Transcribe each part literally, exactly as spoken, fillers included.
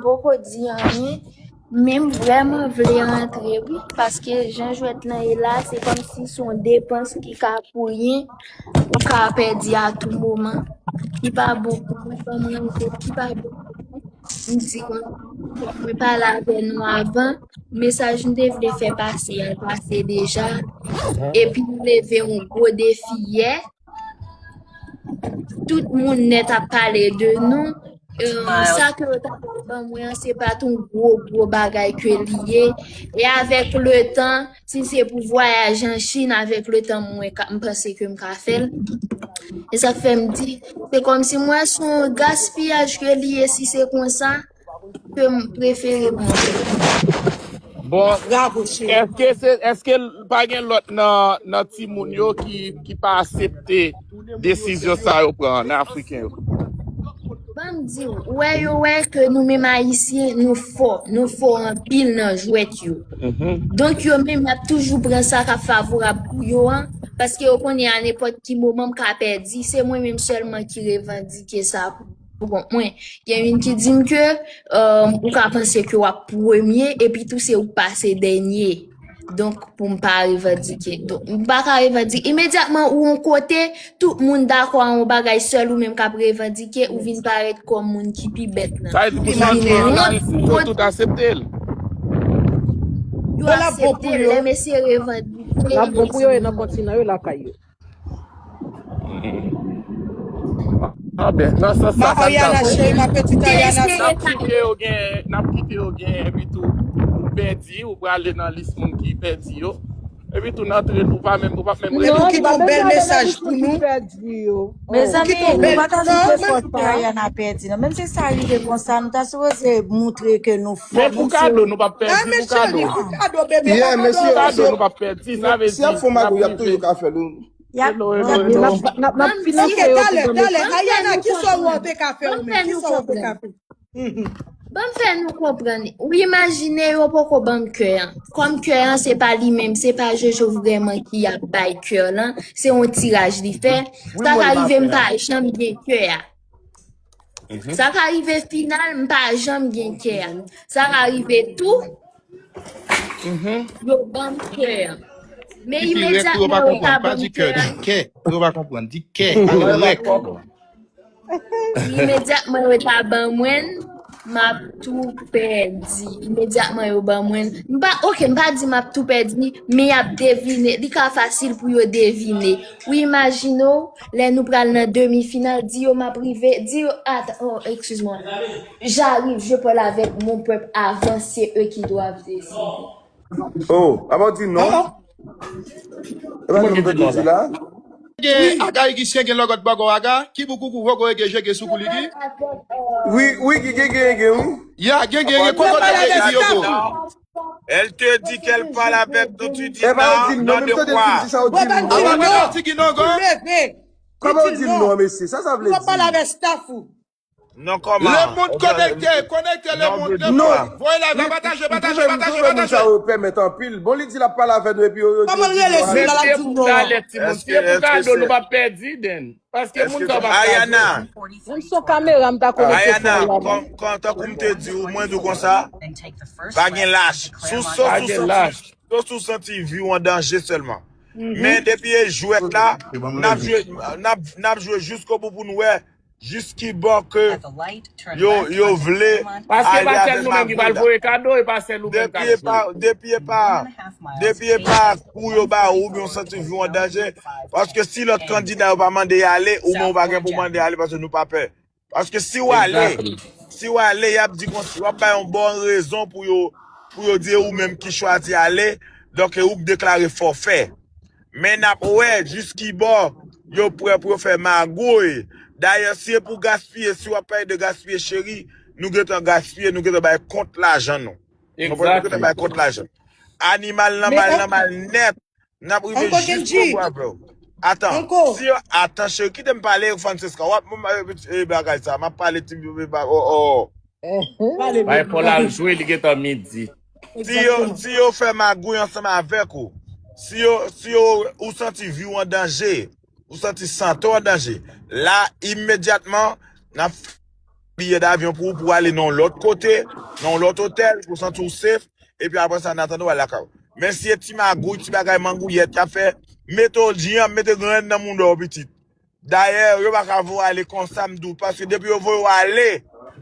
poko di anyen, men m vrèman vle rantre, wi, paske jan jwèt lan ye la, se kòmsi se yon depans ki ka pou ryen, ou ka pèdi a tou moman. Ki pa bon pou mwen, ban m rantre, ki pa bon pou mwen. M di, bon, mwen pale avè nou avan, mesaj m te vle fè pase an pase deja. Epi m leve yon gwo defi yè. Tout moun nèt ap pale de nou. Euh, sa ke yo ta pral ban mwen an, se pa t yon gwo, gwo bagay ke li ye. E avèk le tan, si se pou vwayaj an Chin, avèk le tan, mwen ka, m panse ke m ka fè l. E sa k fè m di, se kòmsi m wè se yon gaspiyaj ke li ye si se konsa, ke m prefere mwen. Bon, èske se, èske pa gen lòt nan, nan timoun yo ki, ki pa aksepte desizyon sa yo pran nan Afriken yo? Ban m di w, ou wè yo wè ke nou menm Ayisyen, nou fò, nou fò anpil nan jwèt yo. Donk yo menm y ap toujou pran sa k ap favorab pou yo an, paske yo konnen a nenpòt ki moman m ka pèdi, se mwen menm sèlman ki revandike sa pou, pou kont mwen. Gen youn ki di m ke, euh, ou ka panse ke w ap premye, epi tou se ou k pase dènye. Donk, pou m pa revandike. Donk, m pa ka revandike. Imedyatman ou yon kote, tout moun dakò a yon bagay, sèl ou menm k ap revandike, ou vin parèt kòm moun ki pi bèt nan. Sa vle di pou chanjman an, Ayisyen yo tout aksepte l. Yo aksepte l, lè mesye revandike. L ap bon pou yo e nan kontinan yo lakay yo. Ah ben, nan sans sa, sa n ka fè. Ariana, cheri, ma petite Ariana. N ap kite yo gen, n ap kite yo gen, epi tou, ou pèdi, ou prale nan lis moun ki pèdi yo. Epi tou, n antre, ou pa menm, ou pa menm. Epi ou kite yon bèl mesaj pou nou. Mezanmi, nou pa ta swete fòs pou Ariana pèdi, non. Menm si sa rive konsa, nou ta sipoze montre ke nou fò. Men pou kado, nou p ap pèdi pou kado. Pou kado, bebe, pou kado. Pou kado, nou p ap pèdi. Sa vle di, si y ap fè yon bagay, y ap toujou ka fè l. N ap finanse yo pou ban mesaj. Ayana, kisa w wè w te ka fè ou menm? Kisa w wè w te ka fè? Ban m fè nou konprann. Ou imajine yo poko ban m kè an. Kòm kè an se pa li menm, se pa Jojo vrèman ki ap bay kè lan, se yon tiraj li fè. Sa ka rive m pa janm gen kè a. Sa ka rive final, m pa janm gen kè a. Sa ka rive tou, yo ban m kè an. Men imedyatman yo ta ban m kè an. Kè, pou yo pa konprann, di kè, ale rèk. Imedyatman yo ta ban mwen l, m ap tou pèdi. Imedyatman yo ban mwen l. M pa, oke, m pa di m ap tou pèdi, men y ap devine. Li ka fasil pou yo devine. Ou imajine w, lè nou pral nan demi final, di yo m ap rive, di yo, atan, oh, excuse-moi. J'arrive, je parle avec mon peuple avant, c'est eux qui doivent décider. Oh, apa w di non? Epa nou te di la? Gen ak ayisyen gen lògòt bògò aga, ki boukoukou vògò ege jege soukouligi. Wi, wi, ki gen gen gen wi. Ya, gen gen gen kòkòt ege ibi yoko. Elle te dit qu'elle parle avec nous, tu dis non, non de quoi? Apa nou di ki non, gò? Kòman w di non, mesye? Sa sa vle di? Non, kòman? Le moun konekte, konekte le moun, le moun. Voye live la, pataje, pataje, pataje, pataje. Sa yo pèmèt anpil. Bon, li di l ap pale avè nou epi yo yo. Kòman l rele sou la l ap di non? Se pou kado nou p ap pèdi, den. Paske moun sa yo p ap pèdi. Ayana. Mwen sou kamera m ta konekte sou la. Ayana, tankou m te di w, mwen di w konsa, pa gen lach. Sou sou sou sou santi vi w an danje sèlman. Men depi e jwèt la, n ap jwe, n ap, n ap jwe jiskobou pou n wè jis ki bò ke yo, yo vle ale avè Magouy la. Depi e pa, depi e pa, depi e pa kou yo ba ou oubyen w santi vi w an danje, paske si lòt kandida yo pa mande y ale, ou menm ou pa gen pou w mande ale paske nou pa pè. Paske si w ale, si w ale, y ap di konsa, w ap bay yon bon rezon pou yo, pou yo di e ou menm ki chwazi ale, donk e ou k deklare fòfè. Men n ap wè jis ki bò yo prè pou yo fè magouy. Dayè, si e pou gaspiye, si w ap pale de gaspiye, cheri, nou gentan gaspiye, nou gentan bay kont lajan nou. Ou konprann? Nou gentan bay kont lajan. Animal nan mal, nan mal nèt. N ap rive jiskobou avè w. Atan, si yo, atan, cheri, kite m pale, Francesca. W ap, e, bagay sa, m ap pale ti, oh, oh. Bay Paul al jwe, li gentan midi. Si yo, si yo fè magouy ansanm avèk ou, si yo, si yo, ou santi vi w an danje, ou santi sante w an danje, la, imedyatman, n ap biyè davyon pou ou, pou ale nan yon lòt kote, nan yon lòt otèl, pou w santi w safe, epi apre sa, an atandan, w al lakay ou. Men si e ti magouy, ti bagay mangouyèt y ap fè, mete w dyanm, mete grenn nan mouda w, pitit. Dayè, yo pa ka voye w ale konsa, m di w, paske depi yo voye w ale,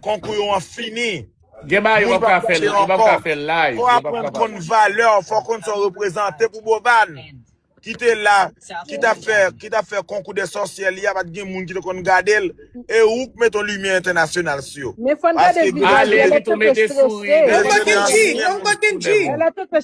konkou yo an fini. Gen bagay yo p ap ka fè, yo p ap ka fè live. Fò w aprann konn valè w, fò w konn sa w reprezante pou Bovàn. Ki te la, ki t ap fè, ki t ap fè konkou de sòsyè li a, pa t gen moun ki te konn gade l. E ou k mete yon limyè entènasyonal sou yo. Men fò n gade vizaj li, elle est un peu stressée. Uncle Kenji, Uncle Kenji.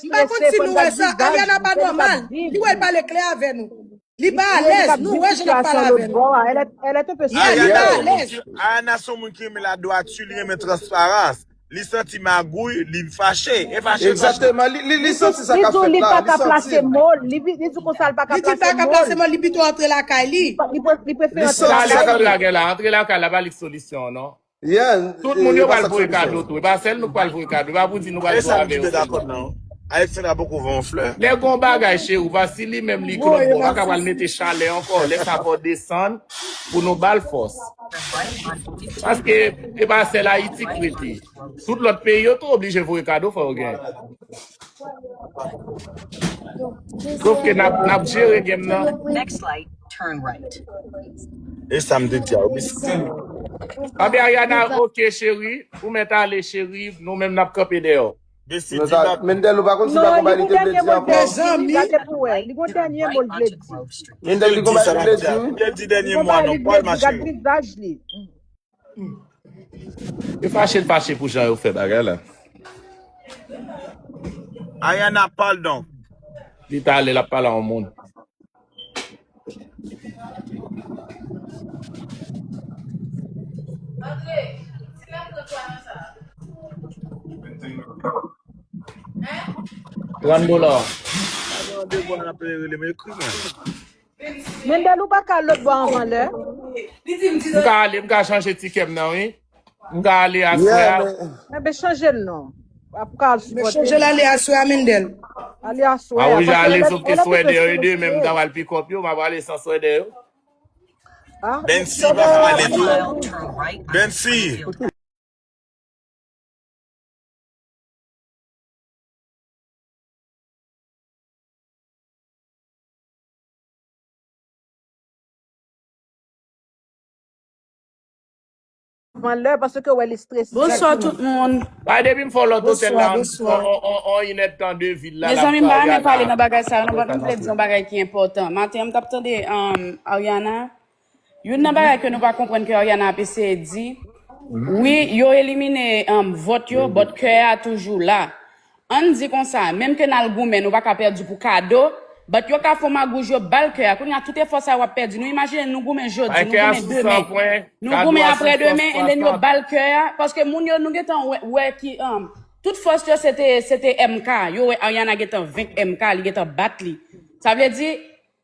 Li pa konn si nou wè sa, Ariana pa nòmal. Li wè l pale klè avè nou. Li pa alèz, nou wè jan l ap pale avè nou. Li pa alèz. Ayana se yon moun ki renmen ladwati, li renmen transparans. Li santi magouy, li fache. E fache l fache. Egzakteman, li, li, li santi sa k ap fèt la, li santi. Li di l pa ka plase mo, li, li di konsa l pa ka plase mo. Li di l pa ka plase mo, li pito antre lakay li. Li, li prefere antre lakay li. Antre lakay la, pa li k solisyon an, non. Tout moun yo pral voye kado tou. E pa sèl nou k pral voye kado. E pa pou di nou pral voye avè yo sèlman. Alexandra poko voye yon flè. Lè gon bagay, cheri, ou pa si li menm li klòt bon, pa ka pral mete chalè ankò. Lè sa fò desann pou nou ba l fòs. Paske e pa sèl Ayiti k rete. Tout lòt peyi yo tou oblije voye kado, fò yo gen. Sof ke n ap, n ap jere game nan. Next light, turn right. E sa m te di a, wi. Papi Ariana, ok, cheri. Ou mèt ale, cheri. Nou menm, n ap kanpe dèyè w. Mendel, ou pa konn si pa konn bagay li te vle di ankò? Mezanmi. Li gon dènye mo l vle di. Mendel, li gon bagay li vle di, wi. Li di dènye mo a non, pa l mache. Gad vizaj li. Yo fache, l fache pou jan yo fè bagay la. Ariana, pale donk. Li t ale, l ap pale a yon moun. Trant dola. Gade yon devwa n ap rele m, ekri mwen. Mendel, ou pa ka al lòt bò anvan lè? M ka ale, m ka chanje tikè m nan, wi. M ka ale aswè a. Enben, chanje l non. Pou ka al sipòte. Men chanje l ale aswè a, Mendel. Ale aswè a. A, ou ja ale, sòf ke swèdè yo, e demen m ta pral pikòp yo, m ap ale san swèdè yo. Bensi, pa fè m ale tou. Bensi. Anvan lè, paske wè li strese. Bonswa tout moun. Bay depi m fè w lòt otèl la, on, on, on, on inèdtan de vil la. Mezanmi, m pa renmen pale nan bagay sa yo, non, but m vle di yon bagay ki enpòtan. Maten an, m t ap tande, um, Ariana. Youn nan bagay ke nou pa konprann ke Ariana ap eseye di, wi, yo elimine, um, vòt yo, but kè a toujou la. Ann di konsa, menm ke n al goumen, nou pa ka pèdi pou kado, but yo ka fè magouj, yo ba l kè a. Kounye a, tout efò sa yo ap pèdi. Nou imajine, nou goumen jodi, nou goumen demen, nou goumen aprè demen, and then yo ba l kè a. Paske moun yo, nou gentan wè, wè ki, um, tout fòs yo, se te, se te M K. Yo wè Ariana gentan venk M K, li gentan bat li. Sa vle di,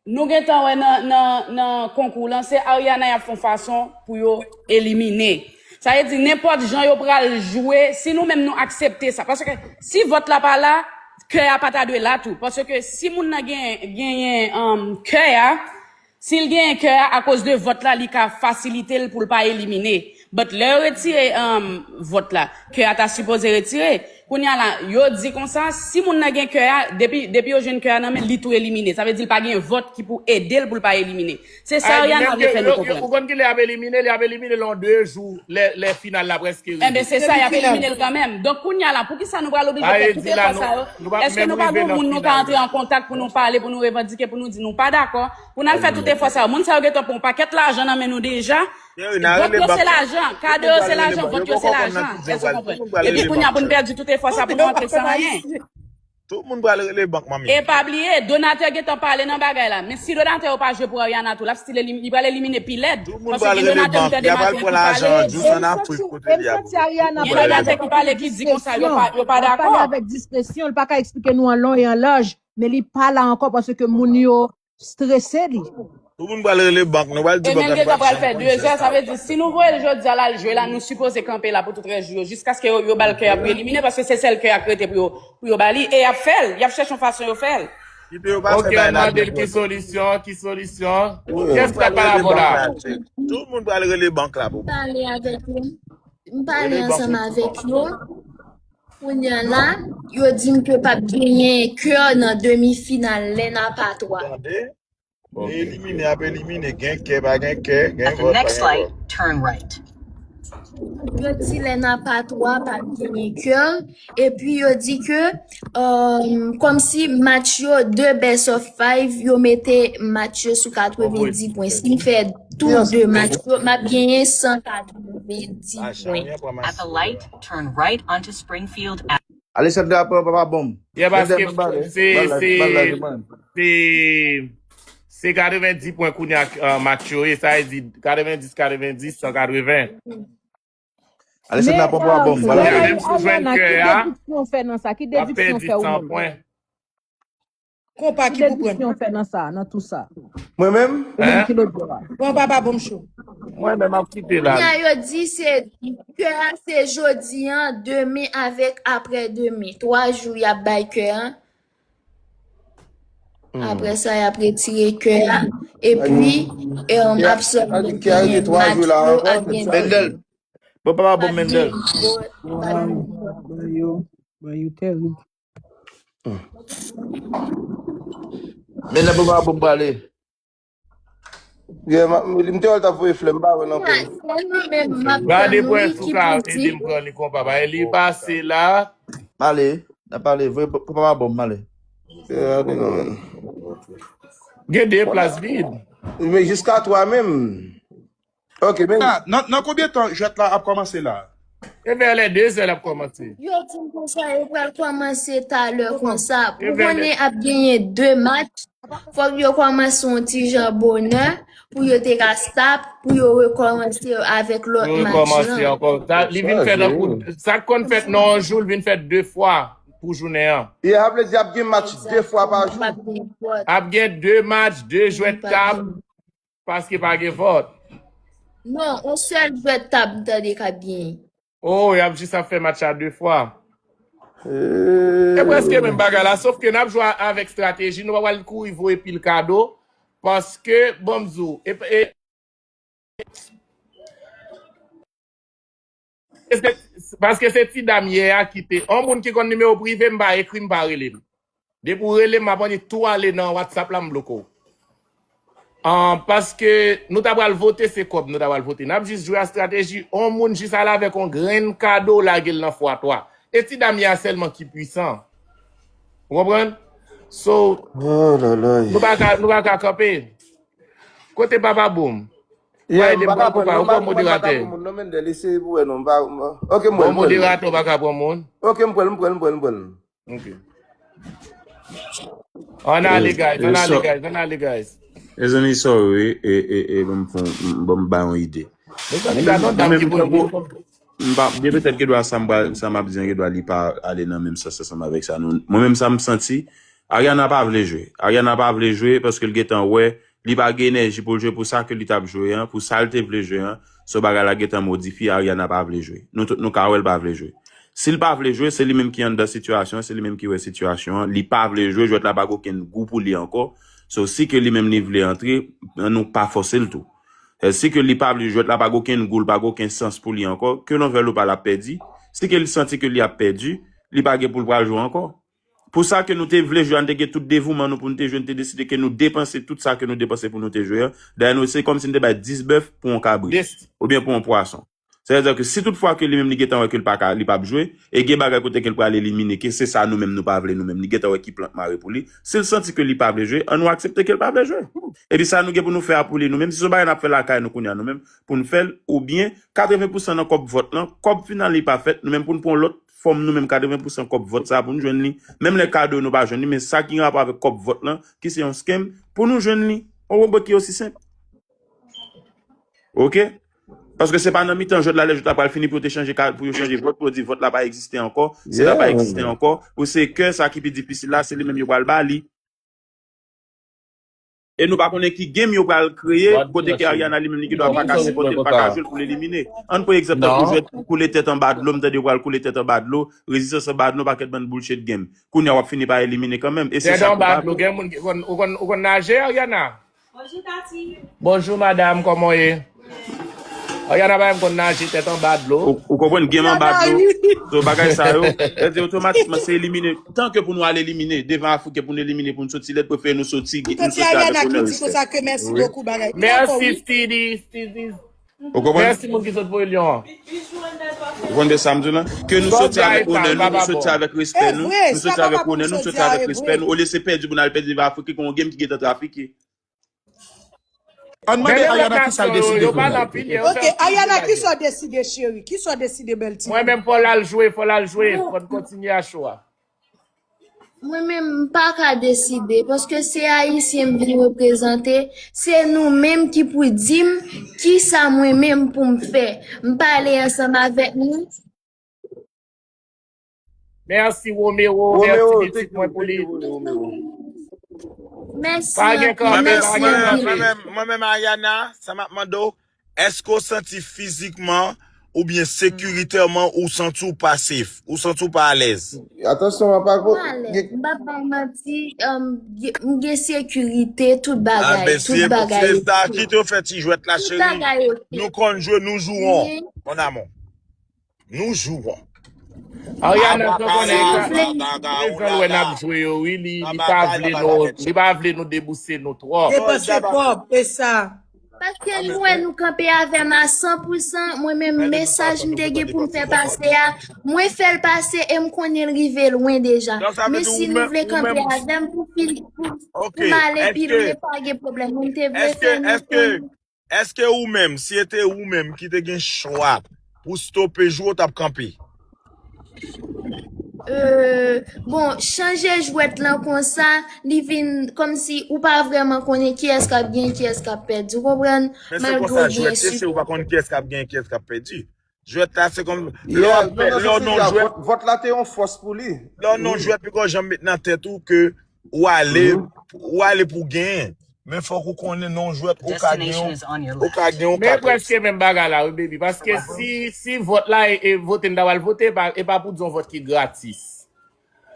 Nou gentan wè nan, nan, nan konkou lan, se Ariana y ap fè yon fason pou yo elimine. Sa vle di, nenpòt jan yo pral jwe, si nou menm nou aksepte sa. Paske si vòt la pa la, kè a pa ta dwe la tou. Paske si moun nan gen, genyen, um, kè a, si l genyen kè a, akoz de vòt la, li ka fasilite l pou l pa elimine. But lè yo retire, um, vòt la, kè a ta sipoze retire. Kounye a la, yo di konsa, si moun nan gen kè a, depi, depi yo jwenn kè a nan men, li tou elimine. Sa vle di l pa gen vòt ki pou ede l pou l pa elimine. Se sa Ariana vle fè nou konprann. Ou konn kilè y ap elimine? Li ap elimine l an de jou, lè, lè final la prèske rive. Enben, se sa, y ap elimine l kanmenm. Donk, kounye a la, poukisa nou pral oblije fè tout efò sa yo? Èske nou pa gen moun nou ka antre an kontak pou nou pale, pou nou revandike, pou nou di nou pa dakò? Pou n al fè tout efò sa yo. Moun sa yo gentan pran yon pakèt lajan nan men nou deja. Vòt yo se lajan, kado yo se lajan, vòt yo se lajan. Èske w konprann? Epi kounye a pou n pèdi tout efò sa pou nou antre san anyen. Tout moun pral rele bank, manmi. E pa bliye, donatè gentan pale nan bagay la. Men si donatè yo pa jwe pou Ariana tou, l ap still elim-, li pral elimine pi lèd. Paske gen donatè m tande maten ki pale. Gen donatè ki pale ki di konsa, yo pa, yo pa dakò. Li pale avèk diskresyon, li pa ka eksplike nou an lon e an laj, men li pa la ankò paske moun yo strese li. Tout moun pral rele bank, nou pral di bank la pral fè de zè, sa vle di, si nou voye l jodi a, l al jwe la, nou sipoze kanpe la pou tout rès jou yo, jiskaske yo, yo ba l kè a pou elimine, paske se sèl kè a k rete pou yo, pou yo ba li, e y ap fè l, y ap chèche yon fason yo fè l. Kite yo pase bay la. Ok, mande l ki solisyon, ki solisyon. Kiyès k ap pale avè w la? Tout moun pral rele bank la pou. Pale avèk li. M pale ansanm avèk yo. Kounye a la, yo di m ke p ap genyen kè nan demi final Lèn apa twa. Tande? Li elimine, ap elimine, gen kè, pa gen kè, gen vòt, pa gen vòt. Yo di Lèn apa twa p ap genyen kè, epi yo di ke, um, kòmsi match yo, de best of five, yo mete match yo sou katrevenndis pwen. Si m fè tou de match yo, m ap genyen san katrevenndis pwen. At the light, turn right onto Springfield Ave- Alexandre ap pran papa bonm. Yeah, paske se, se, se, se katrevenndis pwen kounye a, uh, match yo ye, sa vle di katrevenndis, katrevenndis, san katreven. Alexandre ap pran papa bonm. Menm si w jwenn kè a, w ap pèdi san pwen. Konpa ki pou pran. Ki dedisyon fè nan sa, nan tou sa? Mwen menm? Ou menm ki lòt bò a? Pran papa bonm cho. Mwen menm ap kite la. Kounye a yo di se kè a se jodi an, demen avèk aprè demen. Twa jou y ap bay kè a. Aprè sa, y ap retire kè a. Epi, e, m ap sòti gen match yo ap gen. Mendel. Bon, papa bonm Mendel. Ba yo, ba yo tèrib. Men nan papa bonm prale. Yeah, m te wè l t ap voye flè, m pa wè l ankò. Gade pwen sou ka ede m pran li konpa. Ba li pase la. M ale, n ap pale, voye papa bonm, m ale. Yeah, I don't know, man. Gen de plas vid. Men jiska twa menm. Ok, men. Nan, nan konbyen tan jwèt la ap kòmanse la? E vè lè de zè l ap kòmanse. Yo di m konsa, yo pral kòmanse talè konsa. Ou konnen ap genyen de match. Fòk yo kòmanse yon ti jan bonè pou yo te ka stop, pou yo rekòmanse avèk lòt match lan. Yo rekòmanse ankò. Li vin fèt nan kou, sa k konn fèt nan yon jou, li vin fèt de fwa pou jounen an. E sa vle di ap gen match de fwa pa jou. Ap gen de match, de jwèt tab. Paske pa gen vòt. Non, yon sèl jwèt tab m tande k ap genyen. Oh, y ap jis ap fè match la de fwa. E prèske menm bagay la, sof ke n ap jwe avèk estrateji, nou pa pral kouri voye pil kado, paske, bon, m di w, e, e, E se, paske se ti dam yè a ki te, yon moun ki konn nimewo prive m, pa ekri m, pa rele m. Depi w rele m, m ap annik tou ale nan WhatsApp la, m bloke w. An, paske nou ta pral vote, se kòb nou ta pral vote. N ap jis jwe a estrateji, yon moun jis ale avèk yon grenn kado, lage l nan fwa twa. E ti dam yè a sèlman ki pwisan. Ou konprann? So, nou pa ka, nou pa ka kanpe. Kote papa bonm? Yeah, m pa ka pran, non, m pa ka pran moun non, Mendel, eseye pou wè non, m pa, m pa, ok, m pran l, m pran l. Bon, moderatè pa ka pran moun. Ok, m pran l, m pran l, m pran l, m pran l. Ok. Ann ale, guys, ann ale, guys, ann ale, guys. Mezanmi, sorry, e, e, e, ban m fè yon, ban m bay yon ide. Mezanmi, gade yon dam ki pou di. M pa, gen petèt gen dwa sa m pral, sa m ap di an, gen dwa li pa ale nan menm sans ansanm avèk sa nou. Mwen menm sa m santi, Ariana pa vle jwe. Ariana pa vle jwe paske l gentan wè li pa gen enèji pou l jwe pou sa ke li t ap jwe an, pou sa l te vle jwe an. So bagay la gentan modifye, Ariana pa vle jwe. Nou tout nou ka wè l pa vle jwe. Si l pa vle jwe, se li menm ki anndan sitiyasyon an, se li menm ki wè sitiyasyon an. Li pa vle jwe, jwèt la pa gen okenn gou pou li ankò. So si ke li menm li vle antre, ann nou pa fòse l tou. E si ke li pa vle jwèt la pa gen okenn gou, l pa gen okenn sans pou li ankò, ke l anvè l ou pa l ap pèdi. Si ke li santi ke li ap pèdi, li pa gen pou l pral jwe ankò. Pou sa ke nou te vle jwe a, n te gen tout devouman nou pou n te jwe, n te deside ke nou depanse tout sa ke nou depanse pou nou te jwe a. Dayè nou, se kòmsi n te bay dis bèf pou yon kabrit, oubyen pou yon pwason. Sètadi ke si tout fwa ke li menm li gentan wè ke l pa ka, li p ap jwe, e gen bagay kote ke l pral elimine, ke se sa nou menm nou pa vle nou menm, li gentan wè ki plant mare pou li, si l santi ke li pa vle jwe, ann nou aksepte ke l pa vle jwe. Epi sa nou gen pou nou fè a pou li nou menm, si se yon bagay n ap fè lakay nou kounye a nou menm, pou n fè l, oubyen katreven pousan nan kòb vòt lan, kòb final li pa fèt, nou menm pou n pran lòt fòm nou menm katreven pousan kòb vòt sa pou n jwenn li. Menm lè kado nou pa jwenn li, men sa ki gen rapò avèk kòb vòt lan, ki se yon scam, pou nou jwenn li. Yon wòbòt ki osi senp. Ok? Paske se pa nan mitan jwèt la, lè jwèt la pral fini pou yo te chanje ka, pou yo chanje vòt, pou yo di vòt la pa egziste ankò. Si la pa egziste ankò, pou se kè sa ki pi difisil la, se li menm yo pral ba li. E nou pa konnen ki game yo pral kreye, kote ke Ariana li menm li gen dwa pa ka sipote, pa ka jwe l pou l elimine. Ann pran egzanp tankou jwèt koule tèt anba dlo, m tande yo pral koule tèt anba dlo, rezistans anba dlo, pakèt bann bullshit game. Kounye a w ap fini pa elimine kanmenm. E se sa k pral. Tèt anba dlo, gen moun ki konn, ou konn, ou konn naje, Ariana? Bonjou, Tati. Bonjou, madam, kòman w ye? Ariana pa menm konn naje, tèt anba dlo. Ou, ou konprann, game anba dlo. So, bagay sa yo, sa di otomatikman se elimine. Tan ke pou nou al elimine, devan Afriken pou nou elimine, pou nou soti lèd, prefere nou soti, nou soti avèk onè, respè. Ou konprann? Mèsi, Steady, Steady. Ou konprann? Mèsi, moun ki sot voye lyon an. Ou konn de sa m di w la? Ke nou soti avèk onè nou, nou soti avèk respè nou, nou soti avèk onè nou, nou soti avèk respè nou, olye se pèdi pou n al pèdi devan Afriken, kon yon game ki gentan trafike. Ann mande Ariana kisa l deside pou li. Ok, Ariana, kisa w deside, cheri? Kisa w deside, bèl ti fi? Mwen menm, fò l al jwe, fò l al jwe, fò n kontinye a cho a. Mwen menm, m pa ka deside, paske se Ayisyen m vin reprezante, se nou menm ki pou di m kisa mwen menm pou m fè. M pale ansanm avèk nou. Mèsi, Romero. Mèsi, pitit mwen, pou li. Mèsi anpil, mèsi anpil. Mwen menm, mwen menm, Ariana, sa m ap mande w, èske w santi fizikman oubyen sekiritèman ou santi w pa safe, ou santi w pa alèz? Atansyon, m ap pa ko- M alèz. M p ap ba w manti, um, m gen sekirite, tout bagay, tout bagay. Se sa ki te fè ti jwèt la, cheri. Nou konn jwe, nou jouwon. Mon amour. Nou jouwon. Ariana, sa konnen li pa vle, li pa vle nou, li pa vle nou debouse nou twòp. Depanse kòb, e sa. Paske l wè nou kanpe avè m a san pou san, mwen menm mesaj m te gen pou m fè pase a, mwen fè l pase e m konnen l rive lwen deja. Men si nou vle kanpe avè m pou fini, pou, pou m ale pi lwen, pa gen pwoblèm. Mwen te vle fè nou konnen. Èske ou menm, si se te ou menm ki te gen chwa pou stope jwe, w t ap kanpe? Euh, bon, chanje jwèt lan konsa, li vin kòmsi ou pa vrèman konnen kiyès k ap genyen, kiyès k ap pèdi, ou konprann? Malgre w gen sipò. Men se konsa jwèt ye, se ou pa konn kiyès k ap genyen, kiyès k ap pèdi. Jwèt la, se kòm, lè w ap fè, lè w nan jwèt, vòt la te yon fòs pou li. Lè w nan jwèt, piko janm met nan tèt ou ke ou ale, ou ale pou genyen. Men fòk ou konnen nan yon jwèt, ou ka gen yon, ou ka gen yon katòz. Men prèske menm bagay la, wi, baby. Paske si, si vòt la, e, e vote, n ta pral vote, e pa, e pa pou di yon vòt ki gratis.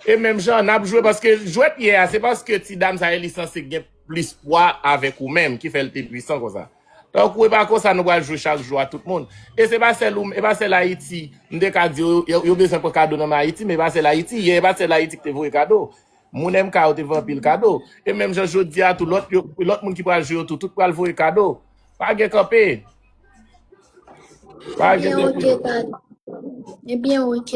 E menm jan, n ap jwe, paske jwèt yè a, se paske ti dam sa, e li sanse gen plis pwa avèk ou menm, ki fè l te pwisan konsa. Tankou e pa konsa nou pral jwe chak jou a tout moun. E se pa sèl ou, e pa sèl Ayiti, m te ka di yo, yo, yo bezwen pran kado nan men Ayiti, men e pa sèl Ayiti, yè e pa sèl Ayiti ki te voye kado. Moun M K yo te voye anpil kado. E menm jan jodi a tou, lòt yo, lòt moun ki pral jwe yo tou, tout pral voye kado. Pa gen kanpe. Pa gen kanpe. Ebyen, ok, pa. Ebyen, ok.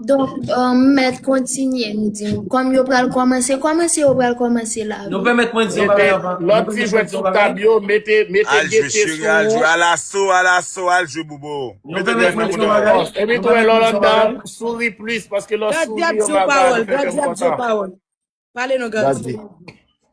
Donk, euh, m mèt kontinye, nou di nou. Kòm yo pral kòmanse, kòmanse yo pral kòmanse la, wi. Nou pèmèt mwen di yon bagay anvan. Lòt ti jwèt sou tab yo, mete, mete gete sou ou. Al jwe, cheri, al jwe. Alaso, alaso, al jwe, boubo. Nou pèmèt mwen di yon bagay. Epi tou, lè w anndan, souri plis, paske lè w souri, yo pa ka fè kè m kontan. Pale non, Gazzy.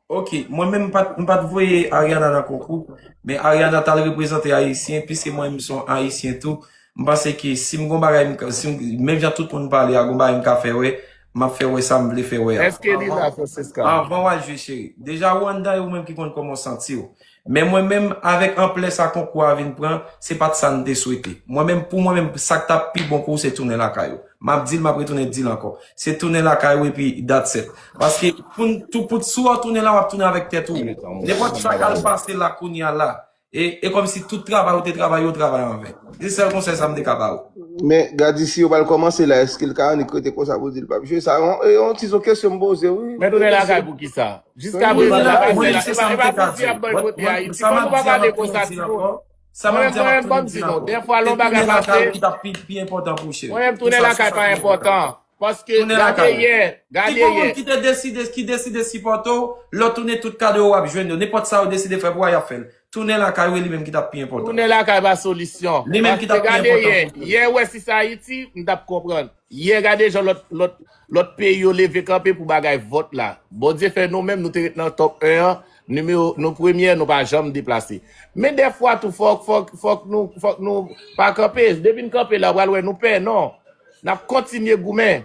Ok, mwen menm m pa t, m pa t voye Ariana nan konkou, men Ariana t al reprezante Ayisyen, piske mwen menm m se yon Ayisyen tou, m panse ke si m gon bagay, m ka, si m, menm jan tout moun pale a, gon bagay m ka fè wè, m ap fè wè sa m vle fè wè a. Èske li la, Francesca? Anvan w al jwe, cheri. Deja ou anndan e ou menm ki konn kòman w santi w. Men mwen menm, avèk anplè sa konkou a vin pran, se pa t sa n te swete. Mwen menm, pou mwen menm, sa k t ap pi bon pou ou, se tounen lakay ou. M ap di l, m ap retounen di l ankò. Se tounen lakay ou epi that's it. Paske pou n tou, pou, si w ap tounen la, w ap tounen avèk tèt ou. Nenpòt sa k al pase la kounye a la, e, e kòmsi tout travay ou te travay yo, travay anven. Se sèl konsèy sa m te ka ba ou. Men, Gady, si yo pral kòmanse la, èske l ka annik rete konsa pou di l p ap jwe? Sa yon, e, yon ti kesyon m poze, wi. Men tounen lakay pou kisa? Jiska prezan, l ap fè la. E pa, e pa pou di y ap bòykote Ayiti. Kòm nou pa pale konsa, timoun. Mwen menm, mwen menm, ban m di nou, dèfwa lè yon bagay pase, mwen menm, tounen lakay pa enpòtan. Paske gade yè, gade yè. Si gon moun ki te deside, ki deside sipòte w, lè w tounen tout kado yo w ap jwenn yo. Nenpòt sa yo deside fè pou w a, y ap fè l. Tounen lakay ou, e li menm ki t ap pi enpòtan. Tounen lakay pa solisyon. Li menm ki t ap pi enpòtan pou ou. Paske gade yè, yè ou wè si se Ayiti, m t ap konprann. Yè, gade jan lòt, lòt, lòt peyi yo leve kanpe pou bagay vòt la. Bondye fè nou menm, nou te ret nan top en an, nimewo, nou premye, nou pa janm deplase. Men dèfwa tou, fòk, fòk, fòk nou, fòk nou pa kanpe. Depi n kanpe la, ou pral wè nou pè, non. N ap kontinye goumen.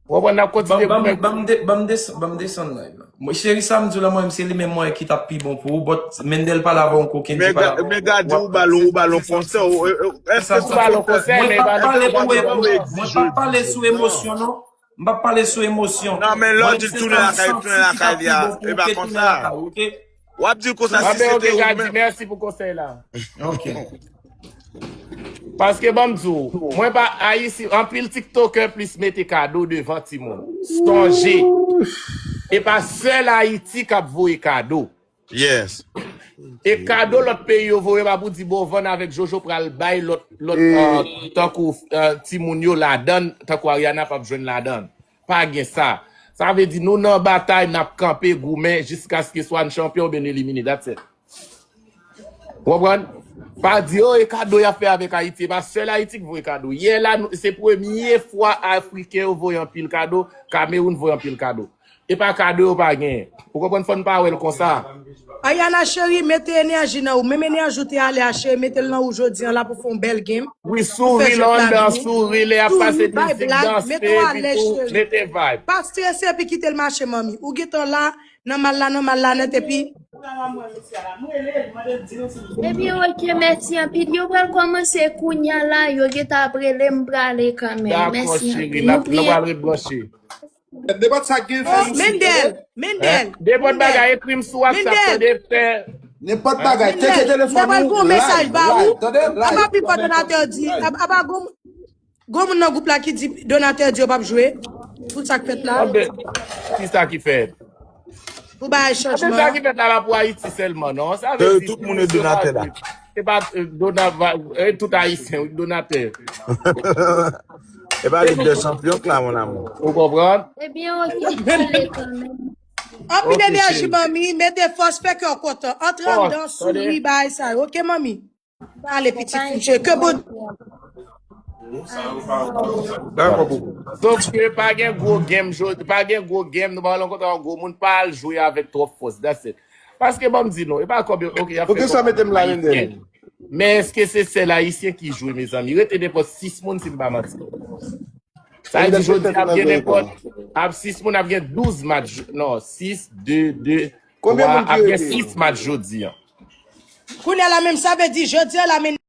Ou konprann, n ap kontinye goumen. Ban m, ban m, ban m de-, ban m desann, ban m desann live la. Mwen, cheri, sa m di w la, mwen, se li menm mwen ki t ap pi bon pou ou, but Mendel pale avè w, kokenn ki pale avè w. Men Gady, ou ba l, ou ba l yon konsèy, ou, ou, èske se yon konsèy? Mwen pa pale pou emosyon, mwen pa pale sou emosyon, non. M pa pale sou emosyon. Non, men lè w di l tounen lakay, tounen lakay li a, e pa konsa. W ap di l konsa si se te ou menm. Mèsi pou konsèy la. Ok. Paske ban m di w, mwen pa Ayisyen, anpil TikToker plis mete kado devan timoun. Sonje, e pa sèl Ayiti k ap voye kado. Yes. E kado lòt peyi yo voye pa pou di bon vann avèk Jojo pral bay lòt lòt uh, tankou uh, timoun yo ladann, tankou Ariana p ap jwenn ladann. Pa gen sa. Sa vle di nou nan batay n ap kanpe goumen jiskaske swa n chanpyon oubyen n elimine. That's it. Ou konprann? Pa di oh e kado y ap fè avèk Ayiti. E pa sèl Ayiti k voye kado. Yè la se premye fwa Afriken yo voye anpil kado. Kamewoun voye anpil kado. E pa kado yo pa genyen. Ou konprann fò n pa wè l konsa. Ayana cheri, mete enèji nan ou. Menm enèji ou te ale a cheri, mete l nan ou jodi an la pou fè yon bèl game. Wi, souri lè w anndan, souri lè y ap pase mizik, danse, epi tou mete vibe. Pa strese epi kite l mache manmi. Ou gentan la, nan mal la, nan mal la nèt epi. Ebyen ok, mèsi anpil. Yo pral kòmanse kounya la, yo gentan ap rele m prale kanmenm. Mèsi anpil. Nou priye. Nenpòt sa k gen fè nou. Mendel, Mendel. Nenpòt bagay, ekri m sou WhatsApp, tande, fè. Nenpòt bagay, tcheke telefòn ou, live, live, tande, live. Apa pipo donatè di, apa gon moun nan gwoup la ki di donatè di yo p ap jwe? Tout sa k fèt la. Kisa ki fèt? Pou bay chanjman. Sa ki fèt la, la pou Ayiti sèlman, non? Sa vle di tout moun e donatè la. E pa donatè, e tout Ayisyen, wi, donatè. E pa Lig dè Chanpyon k la, mon amour. Ou konprann? Ebyen, ok, pale kanmenm. Anpil enèji, manmi, mete fòs, fè kè w kontan. Antre anndan, souri, bagay sa yo, ok, manmi? Pale pitit fi m cheri, ke bon. Dakò pou ou. Sof ke pa gen gwo game jodi, pa gen gwo game, nou pa rankontre yon gwo moun, pa al jwe avèk twòp fòs, that's it. Paske ban m di nou, e pa kòb yo, ok, y ap fè kòb. Poukisa mete m la, Mendel? Men èske se sèl Ayisyen ki jwe, mezanmi? Rete nenpòt sis moun, si m pa manti. Sa vle di jodi ap gen nenpòt, ap sis moun ap gen douz match, non, sis, de, de, twa, ap gen sis match jodi an. Kounye a la menm, sa vle di jodi a la menm.